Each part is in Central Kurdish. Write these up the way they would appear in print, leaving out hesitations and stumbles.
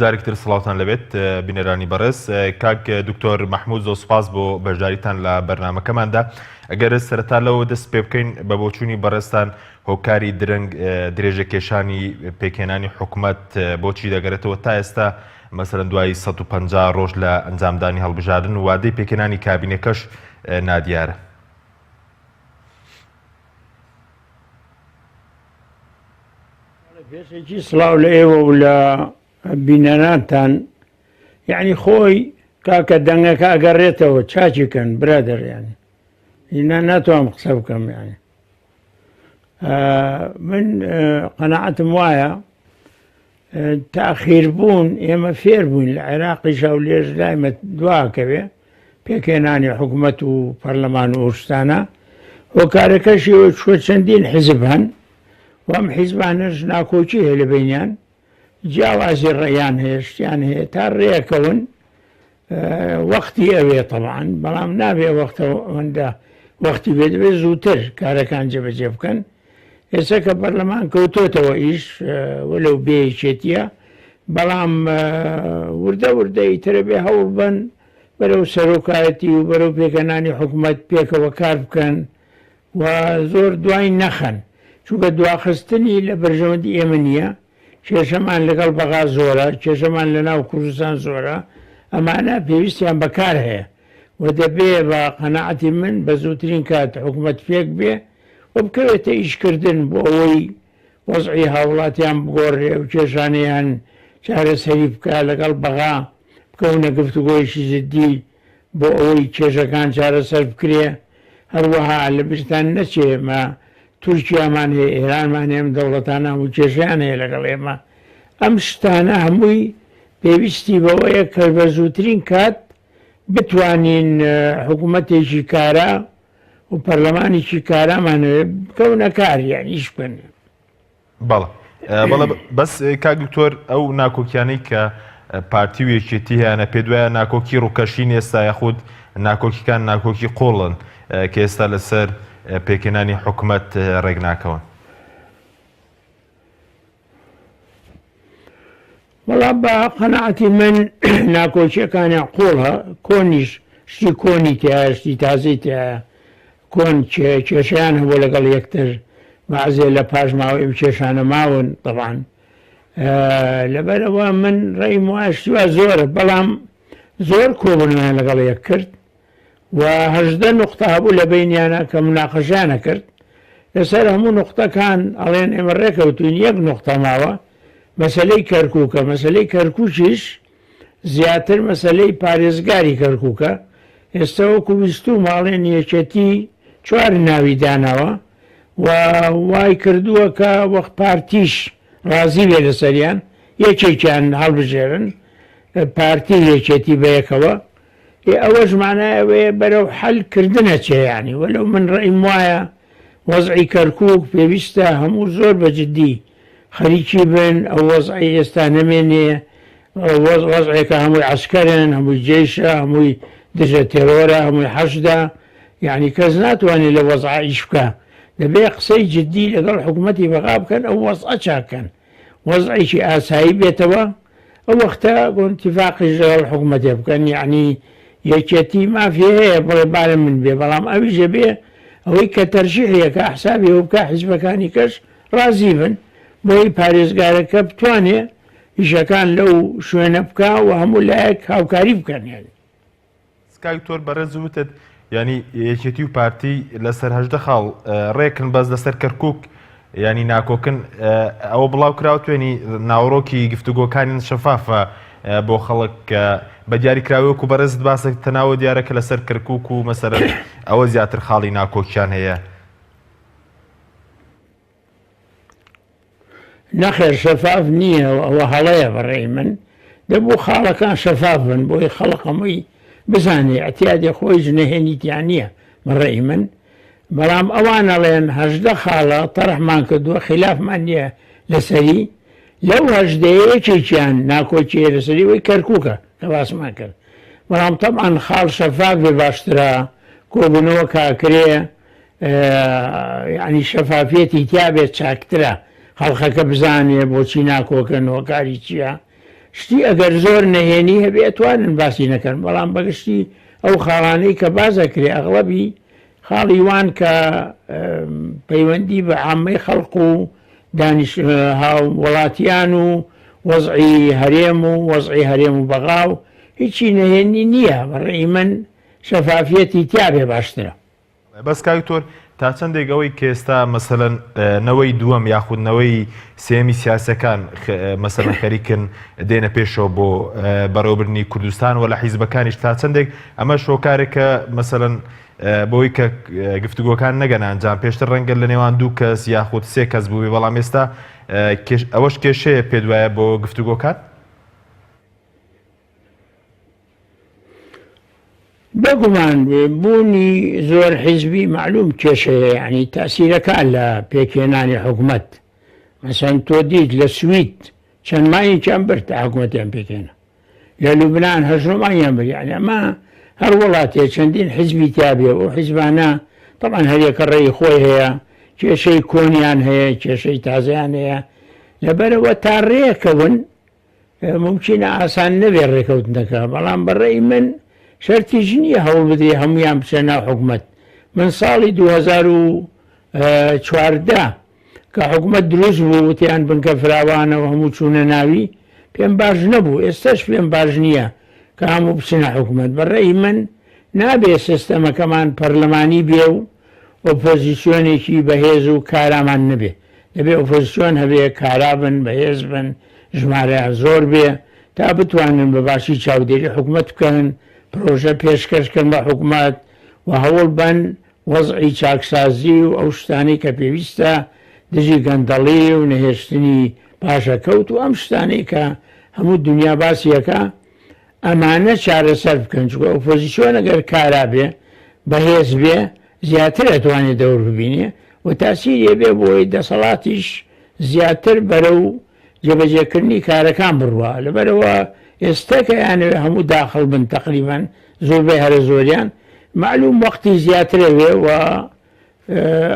جارێکی تر سڵاوتان لەبێت بینەرانی بەڕێز. کاک دکتۆر مەحمود زۆر سوپاس بۆ بەشداریتان لە بەرنامەکەماندا. ئەگەر سەرەتا لەوە دەست پێ بکەین بە بۆچوونی بەڕێزتان هۆکاری درەنگ درێژە کێشانی پێکهێنانی حکومەت بۆچی دەگەرێتەوە تا ئێستا مەسەلەن دوای 150 ڕۆژ لە ئەنجامدانی هەڵبژاردن وادەی پێکهێنانی کابینەکەش نادیارە؟ پێشەکی سڵاو لە ئێوە و لە بینەرانتان یعنی خۆی کاکە دەنگەکە ئەگەڕێتەوە چاکی کەن برادەر یعنی نا ناتوانم قسە بکەم یعنی من قەناعەتم وایە تاخیر بوون ئێمە فێر بووین لە عێراقیشا و لێش دایمە دواکەوێ پێکهێنانی حکومەت و پەرلەمان و ئەو شتانە هۆکارەکەشی ئەوە چوە چەندین حیزب هەن و ئەم حیزبانەش ناکۆکی هەیە لە بینیان جیاوازی ڕێیان هەیە شتیان هەیە تا ڕێکەون وەختی ئەوێ تەبعەن بەڵام نابێ وەختە ئەوەندە وەختی بێ دەبێت زووتر کارەکان جێبەجێ بکەن ئێستا کە پەرلەمان کەوتۆتەوە ئیش وەلو بێ یەکێتیە بەڵام وردە وردە ئیترە بێ هەوڵ بن بەرەو سەرۆکایەتی و بەرەو پێکەنانی حکومەت پێکەوە کار بکەن و زۆر دوای نەخەن چونکە دواخستنی لە بەرژەوەندی ئێمە نییە کێشەمان لەگەڵ بەغا زۆرە، کێشەمان لە ناو کوردستان زۆرە، ئەمانە پێویستیان بە کار هەیە و دەبێ بە قەناعەتی من بە زووترین کات حکومەت پێک بێ و بکەوێتە ئیشکردن بۆ ئەوەی وەزعی هاوڵاتیان بگۆڕێ و کێشانەیان چارەسەری بکا، لەگەڵ بەغا بکەونە گفتوگۆیەکی جدی بۆ ئەوەی کێشەکان چارەسەر بکرێ، هەروەها لە بیرتان نەچێ ئێمە تورکیامان هەیە، ئێرانمان هەیە، ئەم دەوڵەتانە هەموو کێشەیان هەیە لەگەڵ ئێمە، ئەم شتانە هەمووی پێویستی بەوەیە کە بە زووترین کات بتوانین حکوومەتێکی کارا و پەرلەمانێکی کارامان هەبێ بکەونە کار یان ئیش بکەن. بەڵێ بەڵێ بەس کاک دکتۆر ئەو ناکۆکیانەی کە پارتی و یەکێتی هەیانە پێ دوایە ناکۆکی ڕووکەشین ئێستا یاخود ناکۆکیکان ناکۆکی قوڵن کە ئێستا لەسەر پێکهێنانی حکومەت ڕێک ناکەون؟ وەڵا بە قەناعەتی من ناکۆکیەکانیان قوڵە کۆنیش شتی کۆنی تایە شتی تازەی تایە کۆن کێشەیان هەبوو لەگەڵ یەکتر بەعزێ لە پاش ماوەی ئەم کێشانە ماون طبعا لەبەرەوە من ڕێیم وایە شتی وا زۆرە بەڵام زۆر کۆبوونەوەیان لەگەڵ یەک کرد و 18 نقطە هەبوو لە بینیانە کە مناقەشیان کرد لەسەر هەموو نقطەکان ئەڵێن ئێمە ڕێکەوتوین یەک نقطە ماوە مەسلەی کەرکووکە مەسلەی کەرکووکیش زیاتر مەسەلەی پارێزگاری کەرکوکە، ئێستا وەکو ویستومە ئەڵێن یەکێتی چوار ناوی داناوە و وای کردووە کە وەک پارتیش ڕازی بێ لەسەریان یەکێکیان هەڵبژێرن پارتی و یەکێتی بەیەکەوە ئێ ئەوەش مانای ئەوەیە بەرەو حەل کردنە چێ یانی وەلو من ڕەئیم وایە وەزعی کەرکوک پێویستە هەموو زۆر بە جدی خەریکی بن ئەو وەزعەی ئێستا نەمێنێ وەزعێکە هەمووی عەسکەرن هەمووی جەیشە هەمووی دژە تێرۆرە هەمووی حەشدە یعنی کەس ناتوانێت لە وەزعە ئیش بکە دەبێ قسەی جدی لەگەڵ حکوومەتی بەغا بکەن ئەو وەزعە چاکەن وەزعێکی ئاسایی بێتەوە ئەو وەختە ئیتیفاقیش لەگەڵ حکومەتێ بکەن یەعنی یەکێتی مافی هەیە بڵێ بارە من بێ بەڵام ئەویش ئەبێ ئەوەی کە تەرشیحی ئەکا حسابی ئەوە بکا حیزبەکانی کەش ڕازی بن بۆی پارێزگارەکە بتوانێ ئیشەکان لەو شوێنە بکا و هەموو لایەک هاوکاری بکەن یانی. کاک دکتۆر بەڕێز وتت یانی یەکێتی و پارتی لەسەر 18 خاڵ ڕێکن بەس لەسەر کەرکک ینی ناکۆکن ئەوە بڵاو کراوە توێنی ناوەڕۆکی گفتوگۆکانیان شەفافە بۆ خەڵک کە بە دیاری کراوی وەکو بەڕێزت باسێک تەناوە دیارە کە لەسەر کەرکک و مەسەرە ئەوە زیاتر خاڵی ناکۆکیان هەیە. نەخێر شەفاف نییە و ئەوە هەڵەیە بەڕێی من دەبوو خاڵەکان شەفاف بن بۆی خەڵق هەمووی بزانێ ئەتیادێ خۆیش نهێنی تیا نییە بەڕێی من بەڵام ئەوان ئەڵێن 18 خاڵە تەرحمان کردووە خلافمان نییە لەسەری لەو هەژدەیە یەکێکیان ناکۆکیە لەسەری وەی کەرکووکە کە باسمان کرد بەڵام تەبعەن خاڵ شەفاف بێ باشترە کۆبوونەوە کاکرێ یانی شەفافیەتی تیابێت چاکترە خەڵکەکە بزانێ بۆچی ناکۆکن هۆکاری چییە. شتی ئەگەر زۆر نەهێنی هەبێ ئەتوانن باسی نەکەن بەڵام بەگشتی ئەو خاڵانەی کە باس ئەکرێ ئەغڵەبی خاڵی وان کە پەیوەندی بە عامەی خەڵق و دانیش هاووڵاتیان و وەزعی هەرێم و وەزعی هەرێم و بەغا و هیچی نەهێنی نییە بەڕێی من شەفافیەتی تیابێ باشترە. بەس کاک دکتۆر تا چەندێک ئەوەی کە ئێستا مەسەلەن نەوەی دووەم یاخود نەوەی سێمی سیاسەکان مەسەلەن خەریکن دێنە پێشەوە بۆ بەڕێوەبردنی کوردستان و لە حیزبەکانیش تا چەندێک ئەمە شۆکارێکە مەسەلەن بۆی کە گفتوگۆکان نەگەنە ئەنجام پێشتر ڕەنگە لە نێوان دوو کەس یاخود سێ کەس بووبێ بەڵام ئێستا ئەوەش کێشەیە پێت وایە بۆ گفتوگۆکان؟ بێگومان بوونی زۆر حیزبی مەعلوم کێشەیە یانی تەئسیرەکە لە پێکهێنانی حکومەت مەسەن تۆ دیت لە سوید چەند مانگێکیان برد تا حکومەتیان پێکهێنا لە لوبناان هەژنۆ مانگیان برد یانی ئەمە هەر وڵاتێ چەندین حیزبی تیابێ و حیزبانە طبعا هەریەکە ڕێی خۆی هەیە کێشەی کۆنیان هەیە کێشەی تازەیان هەیە لەبەرەوە تا ڕێکەون مومکینە ئاسان نەبێ ڕێکەوتنەکە، بەڵام بە ڕەئی من شەرتیش نییە هەوڵ بدرێ هەموویان بچنە ناو حکومەت. من ساڵی 2014 کە حکومەت دروست بوو وتیان بنکە فراوانە و هەموو چوونە ناوی، پێم باش نەبوو، ئێستاش پێم باش نییە کە هەموو بچنە حکومەت. بە ڕەئی من نابێ سیستەمەکەمان پەرلەمانی بێ و ئۆپۆزیسیۆنێکی بەهێز و کارامان نەبێ. دەبێ ئۆپۆزسیۆن هەبێ، کارا بن، بەهێز بن، ژمارەیان زۆر بێ تا بتوانن بە باشی چاودێری حکومەت بکەن، پرۆژە پێشکەش کەن بە حکومەت و هەوڵ بەن وەزعی چاکسازی و ئەو شتانەی کە پێویستە دژی گەندەڵی و نەهێشتنی پاشەکەوت و ئەم شتانەی کە هەموو دنیا باسی ئەکا ئەمانە چارەسەر بکەن، چونکە ئۆپۆزیسیۆن ئەگەر کارا بێ، بەهێز بێ، زیاتر ئەتوانێ دەور ببینێ و تاسیری ئەبێ بۆی دەسەڵاتیش زیاتر بەرەو جێبەجێکردنی کارەکان بڕوا. لەبەرئەوە ئێستا کە ئەیانەوێ هەموو داخڵ بن تەقریبەن زۆربەی هەرە زۆریان، مەعلوم وەختی زیاتر ئەوێ و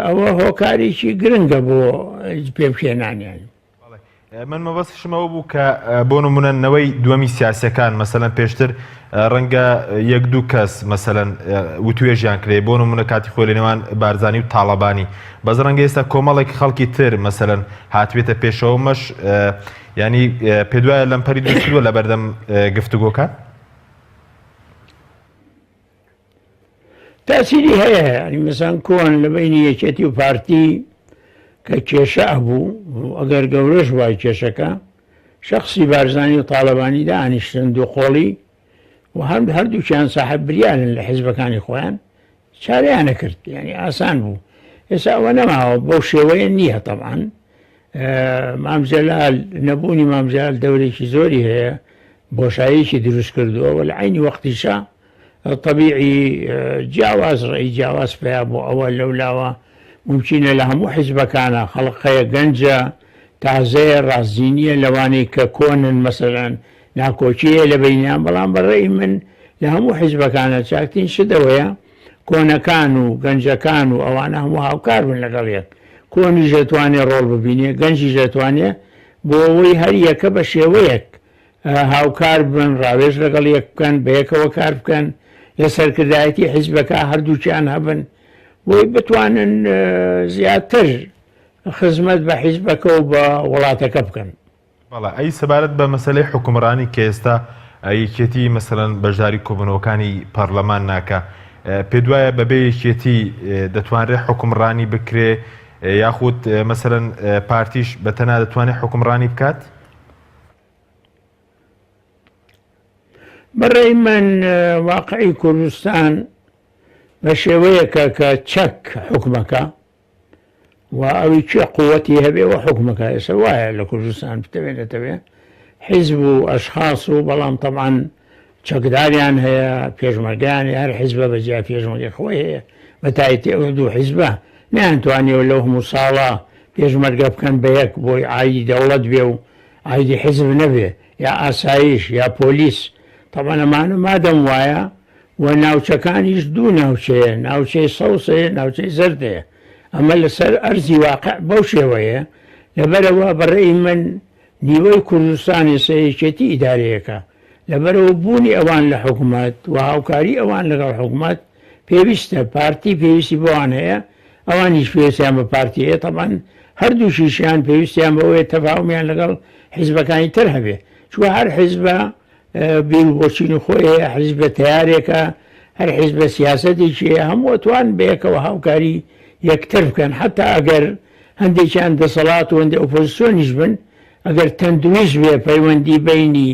ئەوە هۆکارێکی گرنگە بۆ پێبکێنانیان. من مەبەستیشم ئەوە بوو کە بۆ نمونە نەوەی دووەمی سیاسەکان مەسەلەن پێشتر ڕەنگە یەک دوو کەس مەسەلەن وتوێژیان کرێ بۆ نمونە کاتی خۆی لە نێوان بارزانی و تاڵەبانی بەس ڕەنگە ئێستا کۆمەڵێک خەڵکی تر مەسەلەن هاتبێتە پێشەوە مەش ینی پێدوایە لەمپەری دروستووە لە بەردەم گفتوگۆکان تاسیری هەیە یعنی مەسان کۆن لە بینی یەکێتی و پارتی کە کێشە ئەبوو ئەگەر گەورەش وای کێشەکە شخصی بارزانی و تاالبانی دانیشتن دوو قۆڵی و هەم هەردووکیان ساحب بریارن لە حیزبەکانی خۆیان چارەیانە کرد یعنی ئاسان بوو ئێستا ئەوە نەماوە بەو شێوەیە نییە طبعاً مام جەلال نەبوونی مام جەلال دەورێکی زۆری هەیە بۆشاییەکی دروست کردووە و لە عەینی وەختیشا تەبیعی جیاواز ڕێی جیاواز پەیا بۆ ئەوە لەولاوە مومکینە لە هەموو حیزبەکانە خەڵک هەیە گەنجە تازەیە ڕازی نییە لەوانەی کە کۆنن مەسەلەن ناکۆکی هەیە لە بەینیان بەڵام بە ڕێی من لە هەموو حیزبەکانە چاکترین شت ئەوەیە کۆنەکان و گەنجەکان و ئەوانە هەموو هاوکار بن لەگەڵ یەک کۆنیش دەتوانێ ڕۆڵ ببینێ گەنجیش دەتوانێ بۆ ئەوەی هەر یەکە بە شێوەیەک هاوکار بن، ڕاوێژ لەگەڵ یەک بکەن، بەیەکەوە کار بکەن، لە سەرکردایەتی حیزبەکە هەردووکیان هەبن، بۆی بتوانن زیاتر خزمەت بە حیزبەکە و بە وڵاتەکە بکەن. بەڵێ، ئەی سەبارەت بە مەسەلەی حوکمڕانی کە ئێستا یەکێتی مەسەلەن بەشداری کۆبوونەوەکانی پەڕلەمان ناکا، پێتوایە بەبێ یەکێتی دەتوانرێ حوکمڕانی بکرێ یاخود مەسەلەن پارتیش بە تەنها دەتوانێ حوکمڕانی بکات؟ بەڕێی من واقعی کوردستان بە شێوەیەکە کە چەک حکومەکە و ئەوی کێ قوتی هەبێ و حکومەکە ئێستا وایە لە کوردستان بتەوێ نەتەوێ حیزب و ئەشخاص و بەڵام تەبعەن چەکداریان هەیە پێشمەرگەیان هەیە هەر حیزبە بە جیا پێشمەرگەی خۆی هەیە بە تایبەتی ئەو دوو حیزبە نەیانتوانیوە لەو هەموو ساڵە پێشمەرگە بکەن بە یەک بۆی عایدی دەوڵەت بێ و عایدی حیزب نەبێ یا ئاسایش یا پۆلیس تەبعەن ئەمانە مادەم وایە و ناوچەکانیش دوو ناوچەیە ناوچەی سەوز هەیە ناوچەی زەرد هەیە ئەمە لەسەر ئەرزی واقع بەو شێوەیە لەبەرەوە بەڕێی من. نیوەی کوردستان ئێستا یەکێتی ئیدارەیەکە لەبەرئەوە بوونی ئەوان لە حکومەت و هاوکاری ئەوان لەگەڵ حکومەت پێویستە، پارتی پێویستی بەوان هەیە، ئەوانیش پێویستیان بە پارتی هەیە، تەبعەن هەردووکیشیان پێویستیان بەوەیە تەفاهومیان لەگەڵ حیزبەکانی تر هەبێ، چونکە هەر حیزبە بیر و بۆچوونی خۆی هەیە، حیزبە تەیارێکە، هەر حیزبە سیاسەتێکی هەیە، هەموو ئەتوان بەیەکەوە هاوکاری یەکتر بکەن، حەتا ئەگەر هەندێکیان دەسەڵات و هەندێک ئۆپۆزسیۆنیش بن، ئەگەر تەندروست بێ پەیوەندی بەینی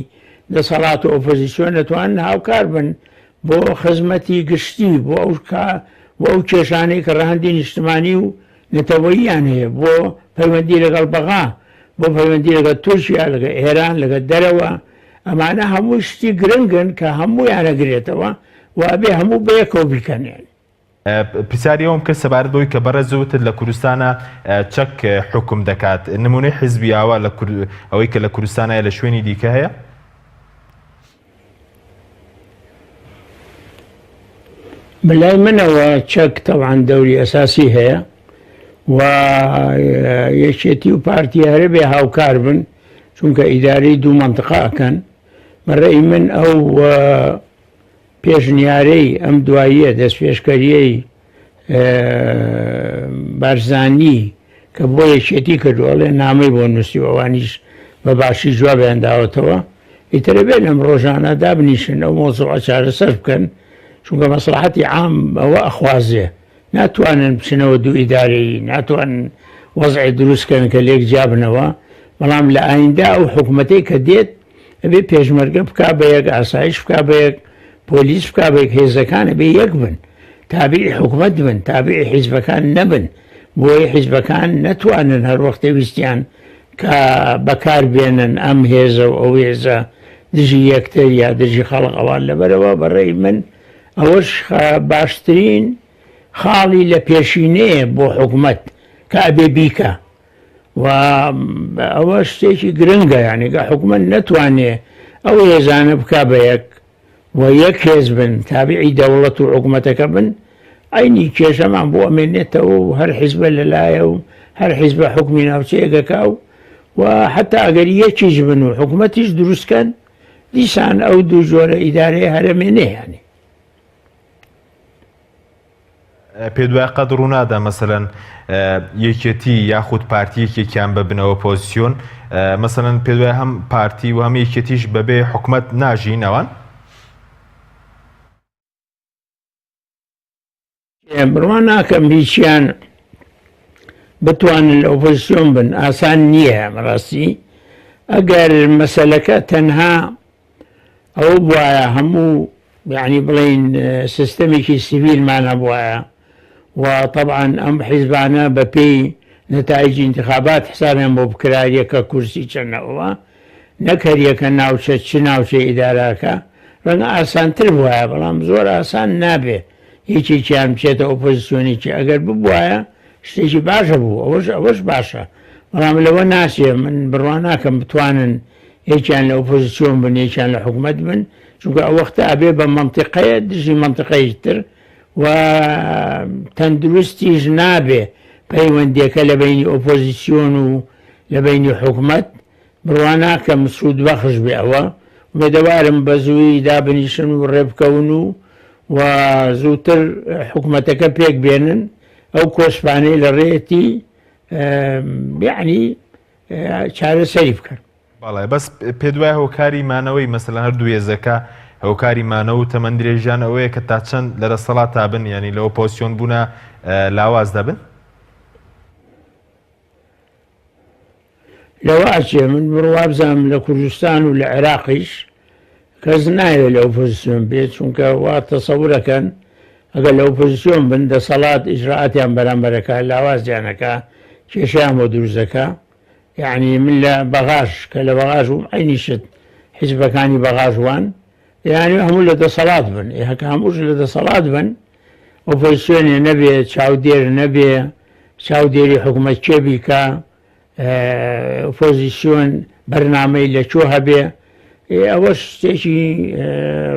دەسەڵات و ئۆپۆزیسیۆن دەتوانن هاوکار بن بۆ خزمەتی گشتی بۆ ئەو بۆ ئەو کێشانەی کە ڕەهەندی نیشتمانی و نەتەوەییان هەیە بۆ پەیوەندی لەگەڵ بەغا بۆ پەیوەندی لەگەڵ تورکیا لەگەڵ ئێران لەگەڵ دەرەوە ئەمانە هەموو شتی گرنگن کە هەموویان ئەگرێتەوە و ئەبێ هەموو بەیەکەوە بیکەن یانی. پرسیاری ئەوەم کرد سەبارەت بەوەی کە بەڕێز وتت لە کوردستانا چەک حوکم دەکات نمونەی حیزبی ئاوا لە ئەوەی کە لە کوردستانە لە شوێنی دیکە هەیە؟ بەلای منەوە چەک تەوان دەوری ئەساسی هەیە و یەکێتی و پارتی هەرە بێ هاوکار بن چونکە ئیدارەی دوو منطقە ئەکەن بەڕێی من ئەو پێشنیارەی ئەم دواییە دەستپێشکەریەی بارزانی کە بۆ یەکێتی کردو ئەڵێ نامەی بۆ نووسی و ئەوانیش بە باشی جوابیان داوەتەوە ئیتر ئەبێ لەم ڕۆژانە دابنیشن ئەو مەوزوعە چارەسەر بکەن چونکە مەسڵەحەتی عام ئەوە ئەخوازێ ناتوانن بچنەوە دوو ئیدارەیی ناتوانن وەزعێ دروست کەن کە لێک جیابنەوە بەڵام لە ئایندە ئەو حکومەتەی کە دێت ئەبێ پێشمەرگە بکا بە یەک، ئاسایش بکا بە یەک، پۆلیس بکا بە یەک، هێزەکان ئەبێ یەک بن، تابعی حکومەت بن، تابعی حیزبەکان نەبن، بۆیە حیزبەکان نەتوانن هەر وەختێ ویستیان کە بەکار بێنن ئەم هێزە و ئەو هێزە دژی یەکتر یا دژی خەڵک ئەوان لەبەرەوە بە ڕێی من ئەوەش باشترین خاڵی لە پێشینەیە بۆ حکومەت کە ئەبێ بیکا. و ئەوە شتێکی گرنگە یعنی کە حکومەت نەتوانێ ئەو هێزانە بکا بە یەک و یەک هێز بن تابعی دەوڵەت و حکومەتەکە بن عینی کێشەمان بۆ ئەمێنێتەوە و هەر حیزبە لەلایە و هەر حیزبە حکومی ناوچەیەکەکە و و حتا ئەگەر یەکیش بن و حکومەتیش دروستکەن دیسان ئەو دوو جۆرە ئیدارەیە هەرەمێنێ یعنی. پێت وایە قەت ڕوونادا مەسەلەن یەکێتی یاخود پارتی یەکێکیان ببنە ئۆپۆزسیۆن مەسەلەن پێت وایە هەم پارتی و هەم یەکێتیش بەبێ حکومەت ناژین ئەوان؟ بڕوا ناکەم هیچیان بتوانن لە ئۆپۆزیسیۆن بن ئاسان نییە بەڕاستی ئەگەر مەسەلەکە تەنها ئەوە بوایە هەموو یعنی بڵین سیستەمێکی سیڤیلمان هەبوایە و طبعا ئەم حیزبانە بە پێی نەتایجی انتخابات حسابیان بۆ بکرا یەکە کورسی چەندەوە نەک هەر یەکە ناوچە چ ناوچەی ئیداراکە ڕەنگە ئاسانتر بوایە بەڵام زۆر ئاسان نابێ یەکێکیان بچێتە ئۆپۆزیسیۆنێکی ئەگەر ببوایە شتێکی باشە بوو ئەوەش ئەوەش باشە بەڵام لەوە ناچێ من بڕوا ناکەم بتوانن یەکیان لە ئۆپۆزیسیۆن بن یەکیان لە حکومەت بن چونکە ئەو وەختە ئەبێ بە مەنتیقەیە دژی مەنتیقەی تر و تەندروستیش نابێ پەیوەندیەکە لە بەینی ئۆپۆزیسیۆن و لە بەینی حکومەت بڕوا ناکەم سوود بەخش بێ ئەوە ئومێدەوارم بە زووی دابنیشن و ڕێبکەون و و زووتر حکومەتەکە پێک بێنن ئەو کۆسپانەی لە ڕێیەتی یعنی چارەسەری بکەن. بەڵێ بەس پێت وایە هۆکاری مانەوەی مەسەلەن هەردوو هێزەکە هۆکاری مانەوە و تەمەن درێژیان ئەوەیە کە تا چەند لە دەسەڵاتا بن یانی لە ئۆپۆزسیۆن بوونە لاواز دەبن؟ لەوە ئەچێ من بڕوابزانم لە کوردستان و لە عێراقیش کەس نایەوێت لە ئۆپۆزیسیۆن بێت چونکە وا تەسەورەکەن ئەگەر لە ئۆپۆزیسیۆن بن دەسەڵات ئیجرائاتیان بەرامبەرەکە لاوازیانەکە کێشەیان بۆ دروست دەکا یعنی من لە بەغاش کە لە بەغاش بووم عەینی شت حیزبەکانی بەغاش وان یعنی هەموو لە دەسەڵات بن هەکە هەمووش لە دەسەڵات بن ئۆپۆزیسیۆنێ نەبێ چاودێر نەبێ چاودێری حکومەت کێ بیکا ئۆپۆزیسیۆن بەرنامەی لە کوێ هەبێ ئەوەش شتێکی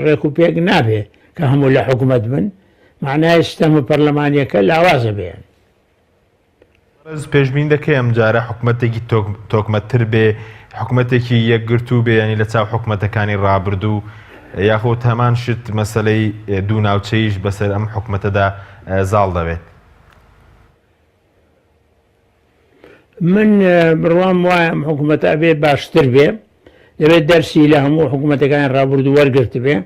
ڕێک و پێک نابێ کە هەموو لە حکومەت بن معنای سیستەمە پەرلەمانیەکە لاوازە بێن. بەڕێز پێشبینی دەکەی ئەمجارە حکومەتێکی تۆکمەتر بێ؟ حکومەتێکی یەکگرتوو بێ یانی لە چاو حکومەتەکانی ڕابردوو یاخود هەمان شت مەسەلەی دوو ناوچەیش بەسەر ئەم حکومەتەدا زاڵ دەبێت؟ من بڕوام وایە ئەم حکوومەتە ئەبێ باشتر بێ دەبێت دەرسی لە هەموو حکوومەتەکانی ڕابردوو وەرگرتبێ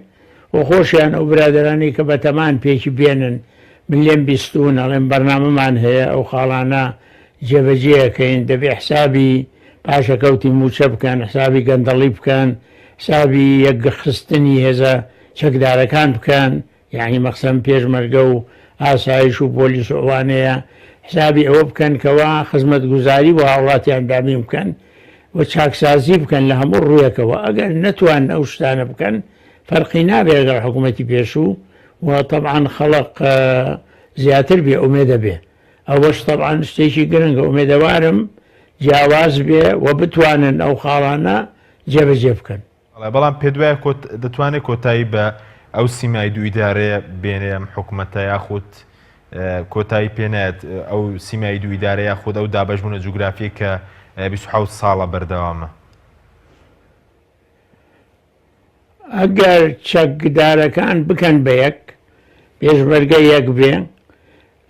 و خۆشیان ئەو برادەرانەی کە بەتەمان پێکی بێنن من لێم بیستوون ئەڵێن بەرنامەمان هەیە ئەو خاڵانە جێبەجێ ئەکەین دەبێ حسابی پاشەکەوتی مووچە بکەن حسابی گەندەڵی بکەن حسابی یەکخستنی هێزە چەکدارەکان بکەن یەعنی مەخسەم پێشمەرگە و ئاسایش و پۆلیس و ئەوانەیە حسابی ئەوە بکەن کەوا خزمەتگوزاری بۆ هاوڵاتیان دابین بکەن و چاکسازی بکەن لە هەموو ڕوویەکەوە ئەگەر نەتوان ئەو شتانە بکەن فەرقی نابێت لەگەڵ حکوومەتی پێشوو و تەبعەن خەڵق زیاتر بێ ئومێدە بێ ئەوەش تەبعەن شتێکی گرنگە ئومێدەوارم جیاواز بێ و بتوانن ئەو خاڵانە جێبەجێ بکەن. بەڵێ بەڵام پێتوایە کۆت دەتوانێت کۆتایی بە ئەو سیمای دوو ئیدارەیە بێنێ ئەم حکومەتە یاخود کۆتایی پێ نایەت ئەو سیمای دوو ئیدارە یاخود ئەو دابەشبوونە جوگرافیە کە 27 ساڵە بەردەوامە؟ ئەگەر چەکدارەکان بکەن بە یەک، پێشمەرگە یەک بێ،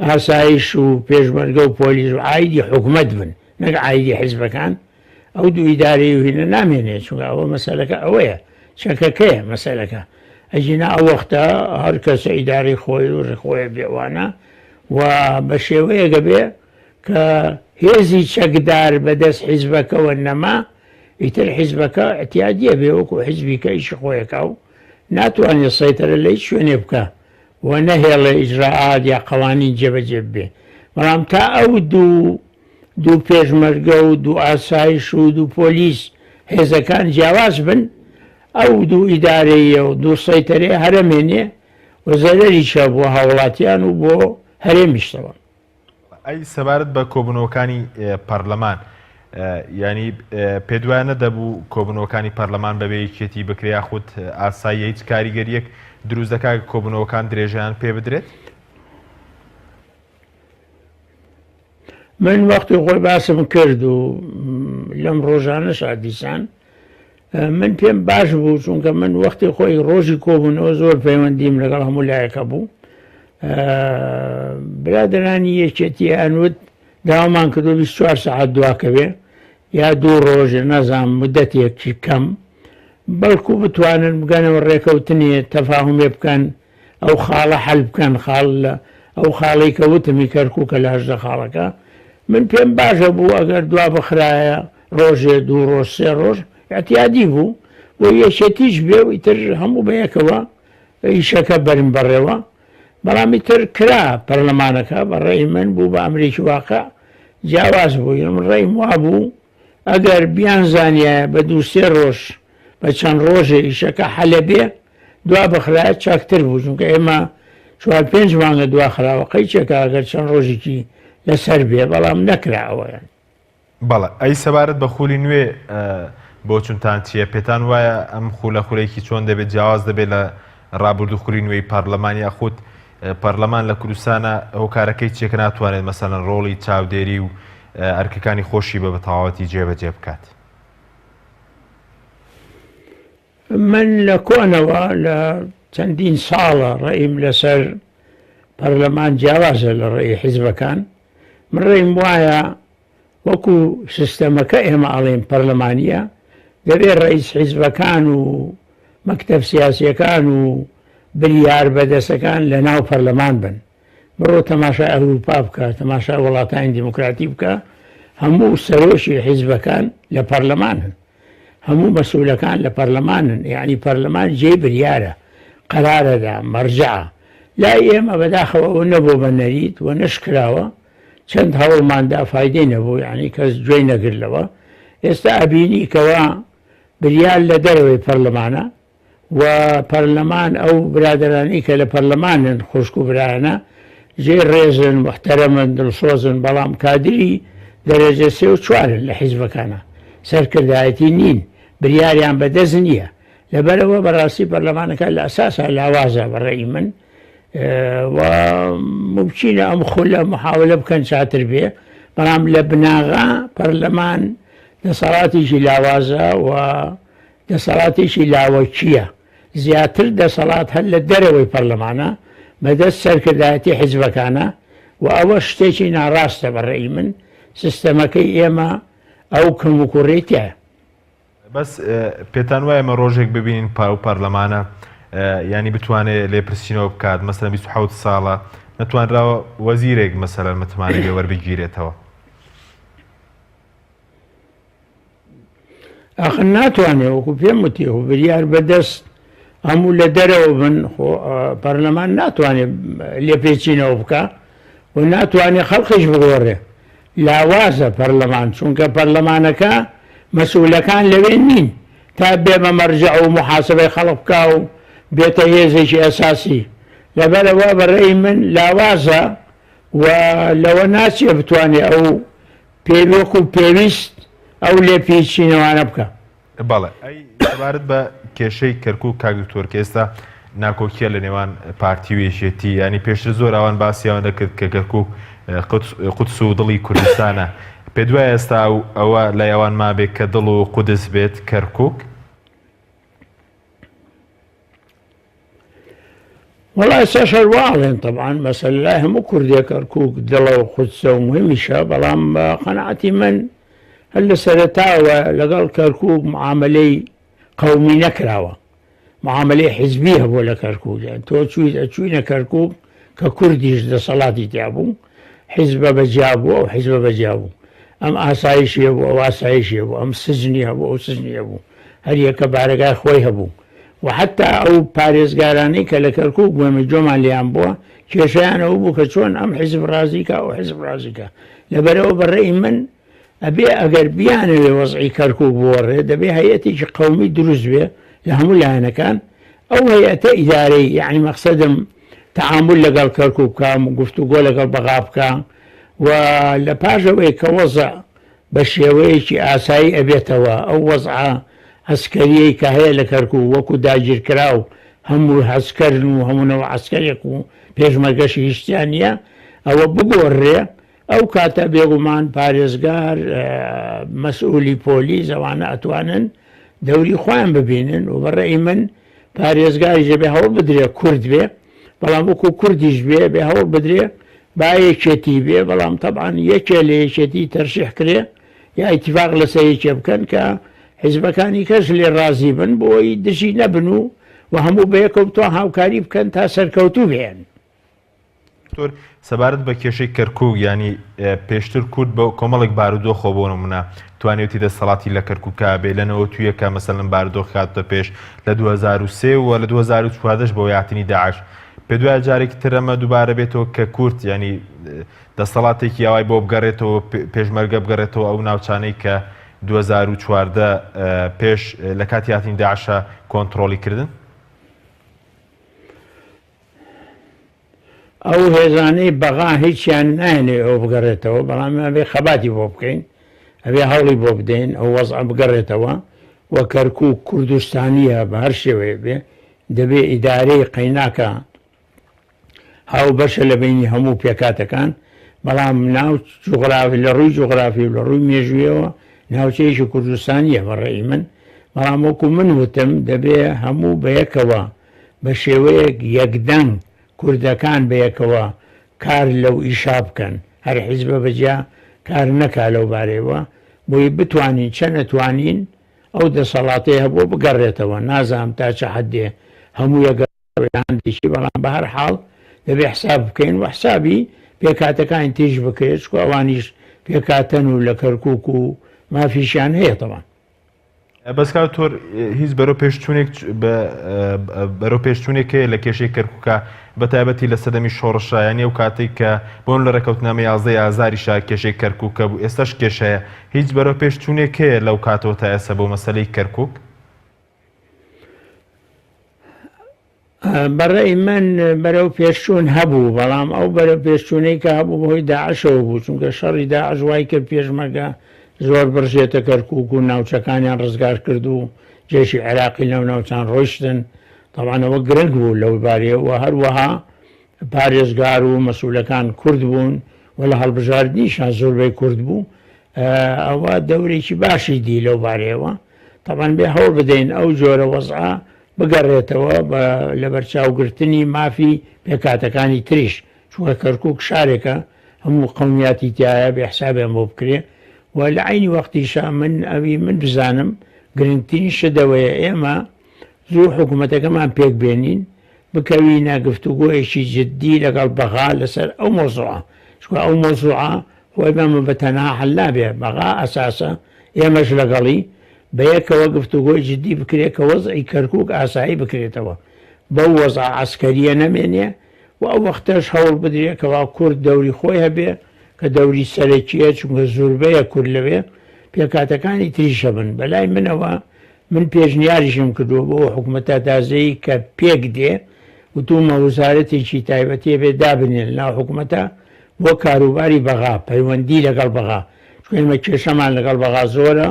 ئاسایش و پێشمەرگە و پۆلیس و عایدی حکومەت بن نەک عایدی حیزبەکان، ئەو دوو ئیدارەی و هینە نامێنێ، چونکە ئەوە مەسەلەکە ئەوەیە، چەکەکەیە مەسەلەکە، ئەگینا ئەو وەختە هەر کەسە ئیدارەی خۆی و ڕێ بێ ئەوانە و بە شێوەیەکە بێ کە هێزی چەکدار بەدەست حیزبەکەوە نەما، ئیتر حیزبەکە ئیعتیادیە بێ وەکو حیزبی کە ئیشی خۆیەکا و ناتوانێ سەیتەرە لە هیچ شوێنێ بکا و نەهێڵێ ئیجرائات یا قەوانین جێبەجێ ببێ بەڵام تا ئەو دوو دوو پێشمەرگە و دوو ئاسایش و دوو پۆلیس هێزەکان جیاواز بن ئەو دوو ئیدارەیە و دوو سەیتەرەیە هەرەمێنێ و زەرەریشە بۆ هاوڵاتیان و بۆ هەرێمیشتەوە. ئەی سەبارەت بە کۆبوونەوەکانی پەرلەمان یانی پێت وایە نەدەبوو کۆبوونەوەکانی پەرلەمان بەبێ یەکێتی بکرێ یاخود ئاساییە هیچ کاریگەریەک دروست دەکات کۆبوونەوەکان درێژەیان پێ بدرێت؟ من وەختی خۆی باسم کرد و لەم ڕۆژانەشا دیسان من پێم باش بوو چونکە من وەختی خۆی ڕۆژی کۆبوونەوە زۆر پەیوەندیم لەگەڵ هەموو لایەکە بوو برادرانی یەکێتی ئەنوت داوامان کردو 24 سەعات دواکەوێ یا دوو ڕۆژ نازانم مدەتێکی کەم بەڵکو بتوانن بگەنەوە ڕێکەوتنێ تەفاهمێ بکەن ئەو خاڵە حەل بکەن خاڵ لە ئەو خاڵەی کە وتم هی کەرکوکە لە 18 خاڵەکە من پێم باشە بوو ئەگەر دوا بخرایە ڕۆژێ دوو ڕۆژ سێ ڕۆژ اعتیادی بوو بۆ یەکێتیش بێ و ئیتر هەموو بە یەکەوە ئیشەکە بەرن بەڕێوە بەڵام ئیتر کرا پەرلەمانەکە بە ڕێی من بوو بە ئەمرێکی واقع جیاواز بوو من ڕێیم وابوو ئەگەر بیانزانیایە بە دوو سێ ڕۆژ بە چەند ڕۆژێ ئیشەکە حەلە بێ دوا بخرایە چاکتر بوو چونکە ئێمە چوار پێنج مانگە دوا خراوە قەیچێکە ئەگەر چەند ڕۆژێکی لەسەر بێ بەڵام نەکرا ئەوەیان. بەڵێ ئەی سەبارەت بە خولی نوێ بۆچونتان چییە؟ پێتان وایە ئەم خولە خولێکی چۆن دەبێت جیاواز دەبێت لە ڕابردوو خولی نوێی پەرلەمان یاخود پەرلەمان لە کوردستانە هۆکارەکەی چیە کە ناتوانێت مەسەلەن ڕۆڵی چاودێری و ئەرکەکانی خۆشی بە بەتەواوەتی جێبەجێ بکات؟ من لە کۆنەوە لە چەندین ساڵە ڕێیم لەسەر پەرلەمان جیاوازە لە ڕێی حیزبەکان من ڕێیم وایە وەکو سیستەمەکە ئێمە ئەڵێن پەرلەمانیە دەبێ ڕئیس حیزبەکان و مەکتەب سیاسیەکان و بریار بەدەسەکان لە ناو پەرلەمان بن بڕۆ تەماشای ئەوروپا بکە تەماشای وڵاتانی دیموکراتی بکە هەموو سەرۆکی حیزبەکان لە پەرلەمانن هەموو مەسئولەکان لە پەرلەمانن یانی پەرلەمان جێی بریارە قەرارەدا مەرجەعە لای ئێمە بەداخەوە ئەوە نەبوو بە نەریت و نەشکراوە چەند هەوڵماندا فایدەی نەبوو یعنی کەس گوێی نەگرت لەوە ئێستا ئەبینی کەوا بریار لە دەرەوەی پەرلەمانە و پەرلەمان ئەو برادەرانەی کە لە پەرلەمانن خوشک و برایانە جێی ڕێزن موحتەرەمن دڵسۆزن بەڵام کادری دەرەجە سێ و چوارن لە حیزبەکانە سەرکردایەتی نین بریاریان بەدەست نییە لەبەرەوە بەڕاستی پەرلەمانەکە لە ئەساسا لاوازە بە ڕەئی من و مومکینە ئەم خولە محاولە بکەن چاتر بێ بەڵام لە بناغا پەرلەمان. دەسەڵاتێکی لاوازە و دەسەڵاتێکی لاوەکییە، زیاتر دەسەڵات هەر لە دەرەوەی پەرلەمانە بەدەست سەرکردایەتی حیزبەکانە و ئەوە شتێکی ناڕاستە بە ڕەئی من، سیستەمەکەی ئێمە ئەو کەموکوڕیەی تیایە. بەس پێتان وایە ئێمە ڕۆژێک ببینین ئەو پەرلەمانە یانی بتوانێ لێپرسینەوە بکات مەسەلەن 27 ساڵە نەتوانراوە وەزیرێک مەسەلەن متمانەی لێ وەربگیرێتەوە؟ ئاخر ناتوانێ وەکو پێم وتی خۆ بریار بەدەست هەموو لە دەرەوە بن خۆ پەرلەمان ناتوانێت لێپێچینەوە بکە و ناتوانێت خەڵقیش بگۆڕێ لاوازە پەرلەمان چونکە پەرلەمانەکە مەسئولەکان لەوێ نین تا بێ بە مەرجع و محاسبەی خەڵق بکا و بێتە هێزێکی ئەساسی لەبەرەوە بە ڕێی من لاوازە و لەوە ناچێ بتوانێ ئەو پێ وەکو پێویست ئەو لێپێچینەوانە بکا. بەڵێ ئەی سەبارەت بە کێشەی کەرکوک کاک دکتۆر کە ئێستا ناکۆکیە لە نێوان پارتی و یەکێتی ینی پێشتر زۆر ئەوان باسییان دەکرد کە کەرکوک قودس و دڵی کوردستانە پێ دوای ئێستا ئەوە لای ئەوان مابێت کە دڵ و قودس بێت کەرکوک؟ وەڵا ئێستاش هەر وا ئەڵێن تەبعەن مەسەلە لای هەموو کوردێک کەرکووک دڵە و قودسە و مهمیشە بەڵام بە قەناعەتی من هەر لە سەرەتاوە لەگەڵ کەرکووک معاملەی قەومی نەکراوە معاملەی حزبی هەبوو لە کەرکووک یان تۆ چوویت ئەچووینە کەرکووک کە کوردیش دەسەڵاتی تیا بوو حیزبە بە جیا بوو ئەو حیزبە بە جیا بوو ئەم ئاسایشی هەبوو ئەو ئاسایشی هەبوو ئەم سجنی هەبوو ئەو سجنی هەبوو هەریەکە بارەگای خۆی هەبوو و حەتا ئەو پارێزگارانەی کە لە کەرکوک بوون ئێمە گوێمان لێیان بووە کێشەیان ئەوە بوو کە چۆن ئەم حیزب ڕازی کا ئەو حیزب ڕازی کا لەبەرئەوە بە ڕێی من ئەبێ ئەگەر بیانەوێ وەزعی کەرکوک بگۆڕێ دەبێ هەیئەتێکی قەومی دروست بێ لە هەموو لایەنەکان ئەو هەیئەتە ئیدارەی یەعنی مەقسەدم تەعامول لەگەڵ کەرکوک بکا گفتوگۆ لەگەڵ بەغا بکا و لە پاش ئەوەی کە وەزع بە شێوەیەکی ئاسایی ئەبێتەوە، ئەو وەزعە عەسکەریەی کە هەیە لە کەرکوک وەکو داگیرکراو هەموو عەسکەرن و هەموو نەوە عەسکەرێک و پێشمەرگەشی هیچ تیا نیە ئەوە بگۆڕرێ ئەو کاتە بێگومان پارێزگار مەسئولی پۆلیس ئەوانە ئەتوانن دەوری خۆیان ببینن و بە ڕەئی من پارێزگاریش دەبێ هەوڵ بدرێ کورد بێ بەڵام وەکو کوردیش بێ بێ هەوڵ بدرێ با یەکێتی بێ بەڵام تەبعەن یەکێ لە یەکێتی تەرشیح کرێ یا ئیتیفاق لەسەر یەکێ بکەن کە حیزبەکانی کەش لێ ڕازی بن بۆی دژی نەبن و و هەموو بەیەکەوە بتوان هاوکاری بکەن تا سەرکەوتوو بێن. دکتۆر سەبارەت بە کێشەی کەرکوک یانی پێشتر کورد بە کۆمەڵێک بارودۆخەوە بۆ نمونە توانیوتی دەسەڵاتی لە کەرکوکا بێ لە 91 کە مەسەلەن بارودۆخ هاتووە پێش لە 2003 و لە 2014 بۆ هاتنی داعش پێ دوایە جارێکی تر ئەمە دووبارە بێتەوە کە کورد ینی دەسەڵاتێکی ئاوای بۆ بگەڕێتەوە پێشمەرگە بگەڕێتەوە ئەو ناوچانەی کە 2014 پێش لە کاتی هاتنی داعشە کۆنتڕۆڵی کردن؟ ئەو هێزانەی بەغا هیچیان نایەنەوێ ئەوە بگەڕێتەوە، بەڵام ئێمە ئەبێ خەباتی بۆ بکەین، ئەبێ هەوڵی بۆ بدەین ئەو وەزعە بگەڕێتەوە و کەرکووک کوردستانییە بە هەر شێوەیەک بێ، دەبێ ئیدارەی قەیناکە هاوبەشە لە بەینی هەموو پێکهاتەکان، بەڵام ناو جوغرافی لە ڕووی جوغرافی و لە ڕووی مێژوویەوە ناوچەیەکی کوردستانییە بە ڕەئی من، بەڵام وەکوو من وتم دەبێ هەموو بەیەکەوە بە شێوەیەک یەکدەنگ کوردەکان بەیەکەوە کار لەو ئیشا بکەن، هەر حیزبە بە جیا کار نەکا لەو بارەیەوە، بۆی بتوانین چەند ئەتوانین ئەو دەسەڵاتەی هەبووە بگەڕێتەوە، نازانم تا چ حەدێ هەمووی ئەگەڕێتەوە یا هەندێکی، بەڵام بە هەر حاڵ دەبێ حساب بکەین و حسابی پێکهاتەکانی تریش بکرێت، چونکە ئەوانیش پێکهاتەن و لە کەرکووک و مافیشیان هەیە تەبعەن. بەس کاک دکتۆر هیچ بەرەو پێشچوونێک بەرەو پێشچوونێک هەیە لە کێشەی کەرکووکە بە تایبەتی لە سەدەمی شۆڕشە یانی ئەو کاتێک کە بۆن لە ڕێکەوتنامە 11 ئازاریشا کێشەی کەرکووکە بوو ئێستاش کێشەیە هیچ بەرەو پێشچوونێک هەیە لەو کاتەوە تا ئێستا بۆ مەسەلەی کەرکووک؟ بەڕەئی من بەرەو پێشچوون هەبوو، بەڵام ئەو بەرەو پێشچوونەی کە هەبوو بەهۆی داعشەوە بوو، چونکە شەڕی داعش وای کرد پێشمەرگە زۆر بڕژێتە کەرکووک و ناوچەکانیان ڕزگار کرد و جەیشی عێراقی لەو ناوچان ڕۆیشتن، تەبعەن ئەوە گرنگ بوو لەو بارەیەوە، هەروەها پارێزگار و مەسئولەکان کورد بوون و لە هەڵبژاردنیشا زۆربەی کورد بوو. ئەوە دەورێکی باشی دی لەو بارەیەوە. تەبعەن بێ هەوڵ بدەین ئەو جۆرە وەزعە بگەڕێتەوە بە لەبەرچاوگرتنی مافی پێکهاتەکانی تریش، چونکە کەرکوک شارێکە هەموو قەومیاتی تیایە بێ حسابیان بۆ بکرێ و لە عەینی وەختیشا من ئەوی من بزانم گرنگترین شت ئەوەیە ئێمە زوو حکوومەتەکەمان پێک بێنین بکەوینە گفتوگۆیەکی جدی لەگەڵ بەغا لەسەر ئەو مەوزوعە چونکە ئەو مەوزوعە خۆی بەمە بە تەنها حەل نابێ بەغا ئەساسە ئێمەش لەگەڵی بەیەکەوە گفتوگۆی جدی بکرێ کە وەزعی کەرکوک ئاسایی بکرێتەوە بەو وەزعە عەسکەریە نەمێنێ و ئەو وەختەش هەوڵ بدرێ کەوا کورد دەوری خۆی هەبێ کە دەوری سەرەکیە چونکە زوربەیە کورد لەوێ پێکهاتەکانی تریش هەبن بەلای منەوە من پێشنیاریشم کردووە بۆ ئەو حکومەتە تازەی کە پێک دێ وتومە وزارەتێکی تایبەتی ئەبێ دابنێن لەناو حکومەتە بۆ کاروباری بەغا پەیوەندی لەگەڵ بەغا چونکە ئێمە کێشەمان لەگەڵ بەغا زۆرە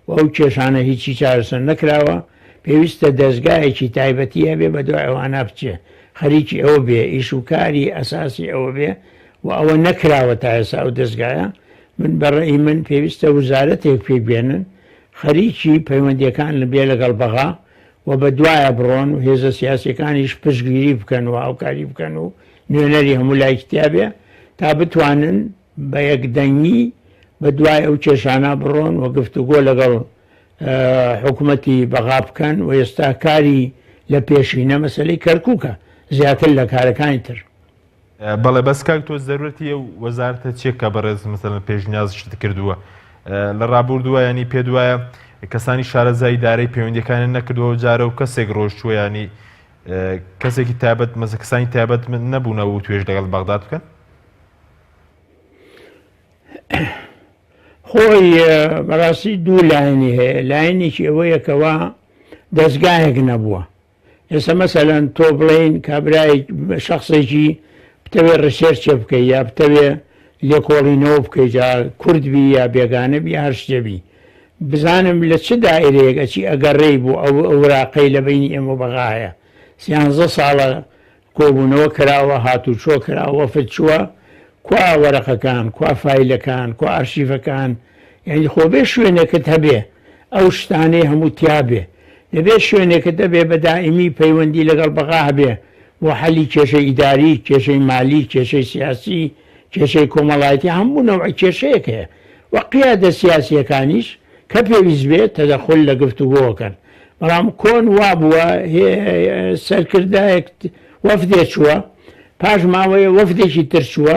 و ئەو کێشانە هیچی چارەسەر نەکراوە پێویستە دەزگایەکی تایبەتی هەبێ بەدوای ئەوانە بچێ خەریکی ئەوە بێ ئیش و کاری ئەساسی ئەوە بێ و ئەوە نەکراوە تا ئێستا ئەو دەزگایە من بە ڕەئی من پێویستە وزارەتێک پێک بێنن خەریکی پەیوەندیەکان بێ لەگەڵ بەغا و بە دوایا بڕۆن و هێزە سیاسیەکانیش پشتگیری بکەن و هاوکاری بکەن و نوێنەری هەموو لایەکی تیا بێ تا بتوانن بە یەکدەنگی بە دوای ئەو کێشانە بڕۆن و گفتوگۆ لەگەڵ حکومەتی بەغا بکەن و ئێستا کاری لە پێشینە مەسەلەی کەرکوکە زیاتر لە کارەکانی تر. بەڵێ بەس کاک تۆ زەرورەتی ئەو وەزارەتە چیە کە بەڕێز مەسەلەن پێشنیازشت کردووە لە ڕابوردووە ینی پێت وایە کەسانی شارەزای ئیدارەی پەیوەندیەکانیان نەکردووە و جارە و کەسێک ڕۆشتووە ینی کەسێکی تایبەت مەسە کەسانی تایبەت من نەبوونە و توێژ لەگەڵ بەغداد بکەن؟ خۆی بەڕاستی دوو لایەنی هەیە لایەنێکی ئەوەیە کەوا دەستگایەک نەبووە ئێستا مەسەلەن تۆ بڵێین کابرای شەخسێکی بتەوێ research ێ بکەی یا بتەوێ لێکۆڵینەوە بکەی جا کورد بی یا بێگانە بی هەر شتێ بی بزانم لە چ دائرەیەک ئەچی ئەگەڕێی بۆ ئەو ئەوراقەی لە بەینی ئێمە و بەغا هەیە سیانزە ساڵە کۆبوونەوە کراوە، هاتوچۆ کراوە، وەفد چووە، کوا وەرەقەکان، کوا فایلەکان، کوا ئەرشیفەکان، یانی خۆ بێ شوێنێکت هەبێ ئەو شتانەی هەموو تیا بێ، دەبێ شوێنێکت هەبێ بە دائیمی پەیوەندی لەگەڵ بەغا هەبێ بۆ حەلی کێشەی ئیداری، کێشەی مالی، کێشەی سیاسی، کێشەی کۆمەڵایەتی، هەموو نەوعە کێشەیەک هەیە و قیادە سیاسییەکانیش کە پێویست بێ تەدەخول لە گفتوگۆکەن. بەڵام کۆن وابووە سەرکردایەک وەفدێ چووە پاش ماوەیە وەفدێکی تر چووە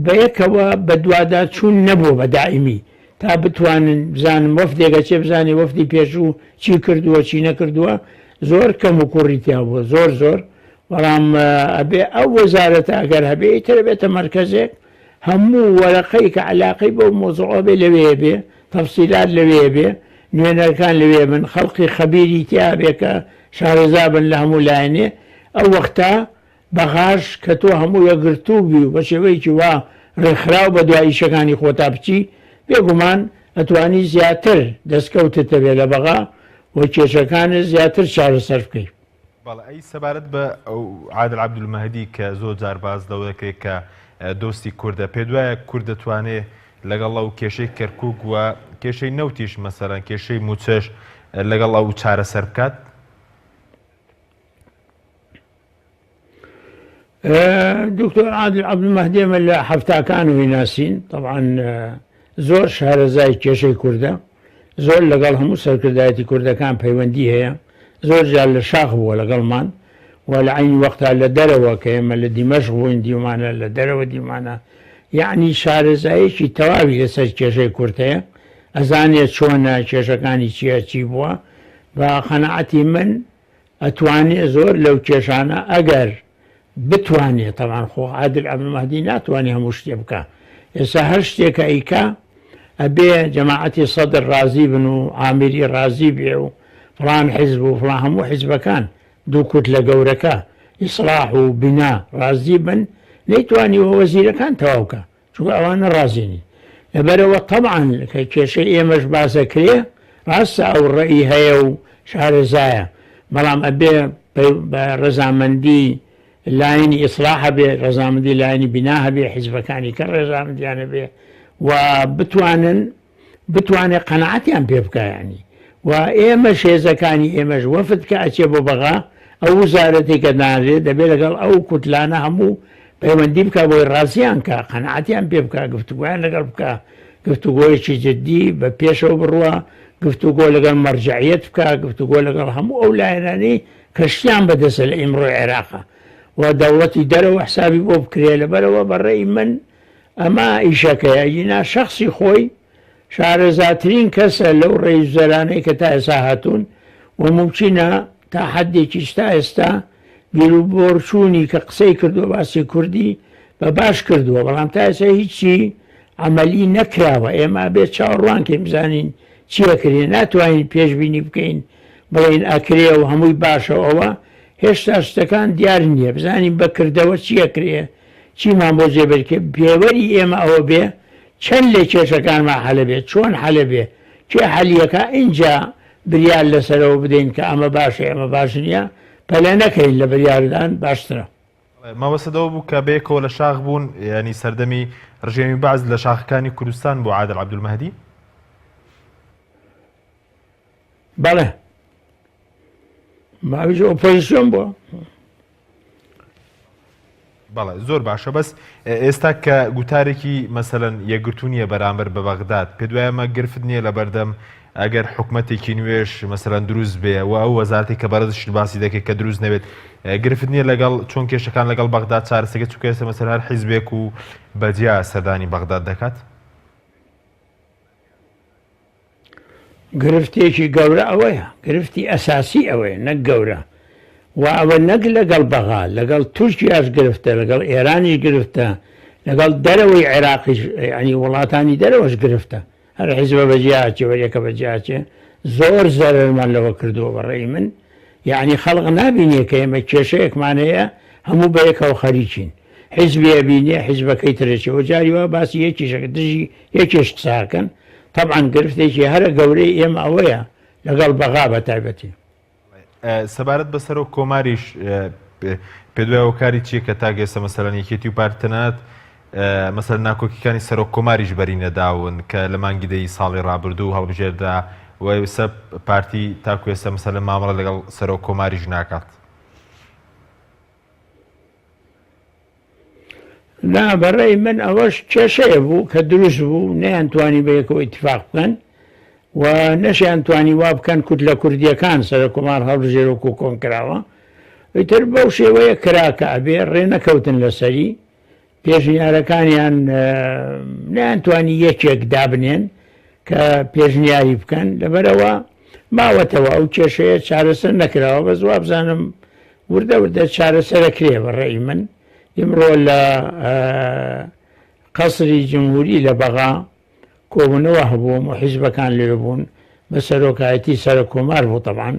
بەیەکەوە بەدواداچوون نەبووە بە دائیمی تا بتوانن بزانن وەفدێک ئەچێ بزانێ وەفدی پێشوو چی کردووە چی نەکردووە زۆر کەم و کوڕی تیا بووە زۆر زۆر بەڵام ئەبێ ئەو وەزارەتە ئەگەر هەبێ ئیتر ئەبێتە مەرکەزێک هەموو وەرەقەی کە عەلاقەی بەو مەوزوعە بێ لەوێ بێ، تەفسیلات لەوێ بێ، نوێنەرەکان لەوێ بن، خەڵقی خەبیری تیا بێ کە شارەزا بن لە هەموو لایەنێ، ئەو وەختە بەغاش کە تۆ هەموو یەکگرتوو بی و بە شێوەیەکی وا ڕێکخراو بە دوای ئیشەکانی خۆتا بچی، بێگومان ئەتوانی زیاتر دەستکەوتت هەبێ لە بەغا و کێشەکانت زیاتر چارەسەر بکەی. بەڵێ ئەی سەبارەت بە ئەو عادل عەبدولمەهدی کە زۆر جار باس لەوە دەکرێت کە دۆستی کوردە پێت وایە کورد دەتوانێ لەگەڵ ئەو کێشەی کەرکوک و کێشەی نەوتیش مەسەلەن کێشەی مووچەش لەگەڵ ئەو چارەسەر بکات؟ دکتۆر عادل عەبدولمەهدی ئێمە لە حەفتاکانەوەی ناسین تەبعەن زۆر شارەزای کێشەی کوردە زۆر لەگەڵ هەموو سەرکردایەتی کوردەکان پەیوەندی هەیە زۆر جار لە شاخ بووە لەگەڵمان و لە عەینی وەختا لە دەرەوە کە ئێمە لە دیمەشق بووین دیومانە لە دەرەوە دیومانە یەعنی شارەزایەکی تەواوی لەسەر کێشەی کورد هەیە ئەزانێ چۆنە کێشەکانی چییە چی بووە بە قەناعەتی من ئەتوانێ زۆر لەو کێشانە ئەگەر بتوانێ تەبعەن خۆ عادل عەبدولمەهدی ناتوانێ هەموو شتێ بکا ئێستا هەر شتێ کە ئەیکا ئەبێ جەماعەتی سەدر ڕازی بن و عامری ڕازی بێ و فڵان حیزب و فڵان هەموو حیزبەکان دوو کوتلە گەورەکە ئیسڵاح و بینا ڕازی بن نەیتوانیوە وەزیرەکان تەواو کا چونکە ئەوانە ڕازی نین لەبەرئەوە تەبعەن کە کێشەی ئێمەش باس ئەکرێ ڕاستە ئەو ڕەئی هەیە و شارەزایە بەڵام ئەبێ بە ڕەزامەندی لایەنی ئیسڵاح هەبێ ڕەزامەندی لایەنی بینا هەبێ حیزبەکانی کە ڕێزامەندیان هەبێ. و بتوانن بتوانێ قەناعەتیان پێ بکا یانی و ئێمەش هێزەکانی ئێمەش وەفد کە ئەچێ بۆ بەغا ئەو وزارەتی کە دانرێ دەبێ لەگەڵ ئەو کوتلانە هەموو پەیوەندی بکا بۆی ڕازیان کا قەناعەتیان پێ بکا گفتوگۆیان لەگەڵ بکا گفتوگۆیەکی جدی بە پێشەوە بڕوا گفتوگۆ لەگەڵ مەرجەعیەت بکا گفتوگۆ لەگەڵ هەموو ئەو لایەنانەی کە شتیان بەدەستە لە ئیمڕۆی عێراقا و دەوڵەتی دەرەوە حسابی بۆ بکرێ لەبەرەوە بە ڕێی من ئەمە ئیشەکەیە ئەگینا شەخسی خۆی شارەزاترین کەسە لەو ڕەئیس وزەرانەی کە تا ئێستا هاتوون و مومکینە تا حەدێکیش تا ئێستا بیروبۆرچوونی کە قسەی کردووە باسی کوردی بە باش کردووە بەڵام تا ئێستا هیچی عەمەلی نەکراوە ئێمە ئەبێت چاوەڕوان کەین بزانین چی ئەکرێ ناتوانین پێشبینی بکەین بڵێین ئەکرێ و هەمووی باشە و ئەوە هێشتا شتەکان دیار نییە بزانین بە کردەوە چی ئەکرێ چیمان بۆ جێبەجێ پێوەری ئێمە ئەوە بێ چەند لە کێشەکانمان حەلە بێ چۆن حەلە بێ کێ حەلیەکا ئینجا بریار لەسەرەوە بدەین کە ئەمە باشە ئەمە باش نییە پەلە نەکەین لە بریاردان باشترە. مەبەستت ئەوە بوو کە بەیەکەوە لە شاخ بوون یانی سەردەمی ڕژێمی بەعس لە شاخەکانی کوردستان بوو عادل عەبدولمەهدی؟ بەڵێ ماویش ئۆپۆزیسیۆن بووە. بەڵێ زۆر باشە بەس ئێستا کە گوتارێکی مەسەلەن یەکگرتوو نییە بەرامبەر بە بەغداد پێت وایە ئەمە گرفت نییە لە بەردەم ئەگەر حکومەتێکی نوێش مەسەلەن دروست بێ و ئەو وەزارەتی کە بەڕێزیشت باسی دەکەیت کە دروست نەبێت گرفت نییە لەگەڵ چۆن کێشەکان لەگەڵ بەغداد چارەسەکە چونکە ئێستا مەسەلەن هەر حیزبێک و بەجیا سەردانی بەغداد دەکات؟ گرفتێکی گەورە ئەوەیە، گرفتی ئەساسی ئەوەیە نەک گەورە و ئەوە نەک لەگەڵ بەغا، لەگەڵ تورکیاش گرفتە، لەگەڵ ئێرانیش گرفتە، لەگەڵ دەرەوەی عێراقیش یانی وڵاتانی دەرەوەش گرفتە. هەر حیزبە بە جیا ئەچێ و هەریەکە بە جیا ئەچێ، زۆر زەرەرمان لەوە کردووە بە ڕەئی من. یانی خەڵک نابینێ کە ئێمە کێشەیەکمان هەیە هەموو بەیەکەوە خەریکین. حیزبی ئەبینێ حیزبەکەی تر ئەچێ و جاری وا باسی یەکیش ئەکەن دژی یەکیش قسە ئەکەن تەبعەن گرفتێکی هەرە گەورەی ئێمە ئەوەیە لەگەڵ بەغا بە تایبەتی. سەبارەت بە سەرۆک کۆماریش پێت وایە هۆکاری چییە کە تاک ئێستا مەسەلەن یەکێتی و پارتی تەنانەت مەسەلەن ناکۆکیکانی سەرۆک کۆماریش بەری نەداون کە لە مانگی دەی ساڵی ڕابردوو هەڵبژێردرا و ئێستا پارتی تاکو ئێستا مەسەلەن مامەڵە لەگەڵ سەرۆک کۆماریش ناکات؟ نا بەڕێی من ئەوەش کێشەیە بوو کە دروست بوو نەیان توانی بە یەکەوە ئیتفاق بکەن و نەشیان توانی وا بکەن کورد لە کوردیەکان سەرکۆمار هەڵبژێرۆک و کۆن کراوە ئیتر بەو شێوەیە کرا کە ئەبێ ڕێ نەکەوتن لەسەری پێشنیارەکانیان نەیانتوانی یەکێک دابنێن کە پێشنیاری بکەن لەبەرەوە ماوەتەوە ئەو کێشەیە چارەسەر نەکراوە بەس وابزانم وردە وردە چارەسەرەکرێ بە ڕێی من ئیمڕۆ لە قەسری جمهوری لە بەغا کۆبوونەوە هەبوو هەموو حیزبەکان لەوێ بوون بە سەرۆکایەتی سەرۆک کۆمار بوو تەبعەن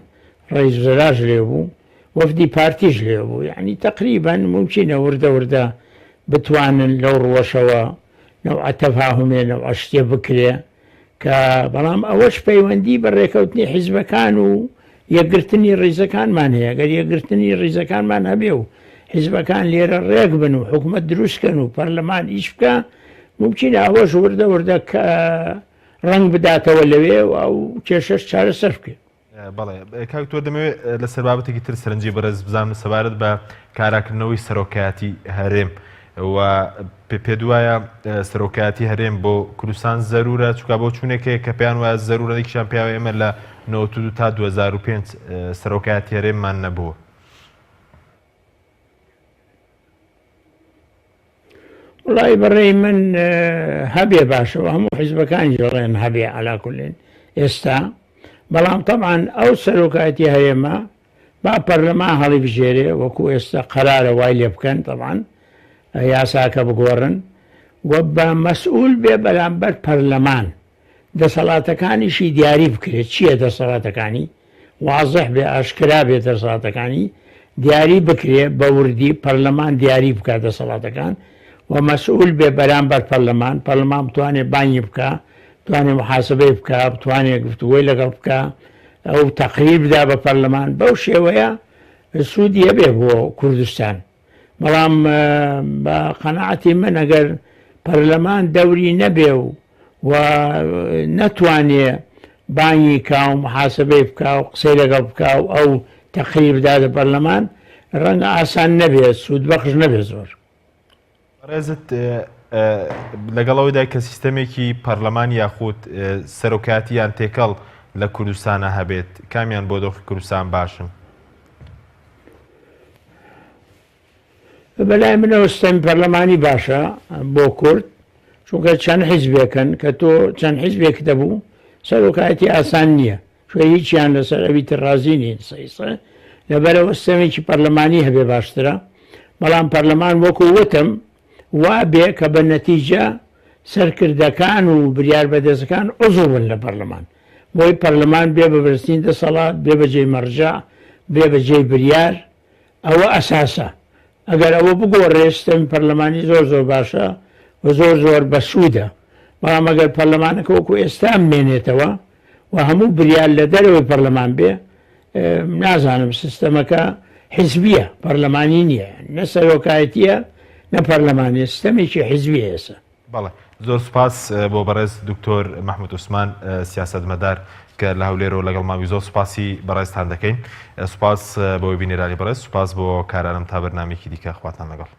ڕەئیس وزەراش لەوێ بوو وەفدی پارتیش لەوێ بوو یەعنی تەقریبەن مومکینە وردە وردە بتوانن لەو ڕووەشەوە نەوعە تەفاهومێ نەوعە شتێ بکرێ کە بەڵام ئەوەش پەیوەندی بە ڕێکەوتنی حیزبەکان و یەکگرتنی ڕیزەکانمان هەیە گەر یەکگرتنی ڕیزەکانمان هەبێ و حیزبەکان لێرە ڕێک بن و حکومەت دروستکەن و پەرلەمان ئیش بکە مومکینە ئەوەش وردە وردە کە ڕەنگ بداتەوە لەوێ و ئەو کێشەش چارەسەر بکرێت. بەڵێ کاک تۆ دەمەوێت لەسەر بابەتێکی تر سەرنجی بەڕێز بزانم سەبارەت بە کاراکردنەوەی سەرۆکایەتی هەرێم و پێت وایە سەرۆکایەتی هەرێم بۆ کوردستان زەرورە چونکە بۆ چوونێک هەیە کە پێیان وایە زەرورە یەکیان پیاوە ئێمە لە 92 تا 2005 سەرۆکایەتی هەرێممان نەبووە. وڵی بەڕێی من هەبێ باشەوە هەموو حیزبەکانی دەڵێن هەبێ علاکولین ئێستا بەڵام تەبعەن ئەو سەرۆکایەتی هەرێمە با پەرلەمان هەڵیبژێرێ وەکو ئێستا قەرارە وای لێ بکەن تەبعەن یاساکە بگۆڕن و بە مەسئول بێ بەرامبەر پەرلەمان دەسەڵاتەکانیشی دیاری بکرێت چییە دەسەڵاتەکانی وازح بێ ئاشکرا بێ دەسەڵاتەکانی دیاری بکرێ بە وردی پەرلەمان دیاری بکات دەسەڵاتەکان و مەسئول بێ بەرامبەر پەرلەمان پەرلەمان بتوانێ بانگی بکا بتوانێ محاسبەی بکا بتوانێ گفتوگۆی لەگەڵ بکا ئەو تەقریر بدا بە پەرلەمان بەو شێوەیە سوودی هەبێ بۆ کوردستان بەڵام بە قەناعەتی من ئەگەر پەرلەمان دەوری نەبێ و. و نەتوانێ بانگی کا و محاسبەی بکا و قسەی لەگەڵ بکا و ئەو تەقریر بداتە پەرلەمان ڕەنگە ئاسان نەبێت سوودبەخش نەبێت زۆر. بەڕێزت لەگەڵ ئەوەیدا کە سیستەمێکی پەرلەمان یاخود سەرۆکایەتی یان تێکەڵ لە کوردستانە هەبێت کامیان بۆ دۆخی کوردستان باشن؟ بەلای منەوە سیستەمی پەرلەمانی باشە بۆ کورد چونکە چەند حیزبێکن کە تۆ چەند حیزبێک دەبوو سەرۆکایەتی ئاسان نییە چۆ هیچیان لەسەر ئەوی تر ڕازی نین سەیسە لەبەرەوە سیستەمێکی پەرلەمانی هەبێ باشترە بەڵام پەرلەمان وەکو وتم وا بێ کە بە نەتیجە سەرکردەکان و بریار بەدەستەکان عضو بن لە پەرلەمان بۆی پەرلەمان بێ بە بەرزترین دەسەڵات بێ بەجێی مەرجع بێ بەجێی بریار ئەوە ئەساسە ئەگەر ئەوە بگۆڕێ سیستەمی پەرلەمانی زۆر زۆر باشە و زۆر زۆر بەسوودە بەڵام ئەگەر پەرلەمانەکە وەکو ئێستا بمێنێتەوە و هەموو بریار لە دەرەوەی پەرلەمان بێ نازانم سیستەمەکە حیزبیە پەرلەمانی نییە نە سەرۆکایەتیە نە پەرلەمانیە سیستەمێکی حیزبیە ئێستا. بەڵێ زۆر سوپاس بۆ بەڕێز دکتۆر مەحمود عوسمان سیاسەتمەدار کە لە هەولێرەوە لەگەڵمان بووی زۆر سوپاسی بەڕێزتان دەکەین سوپاس بۆ بینەرانی بەڕێز سوپاس بۆ کارانم تا بەرنامەیەکی دیکە خواتان لەگەڵ.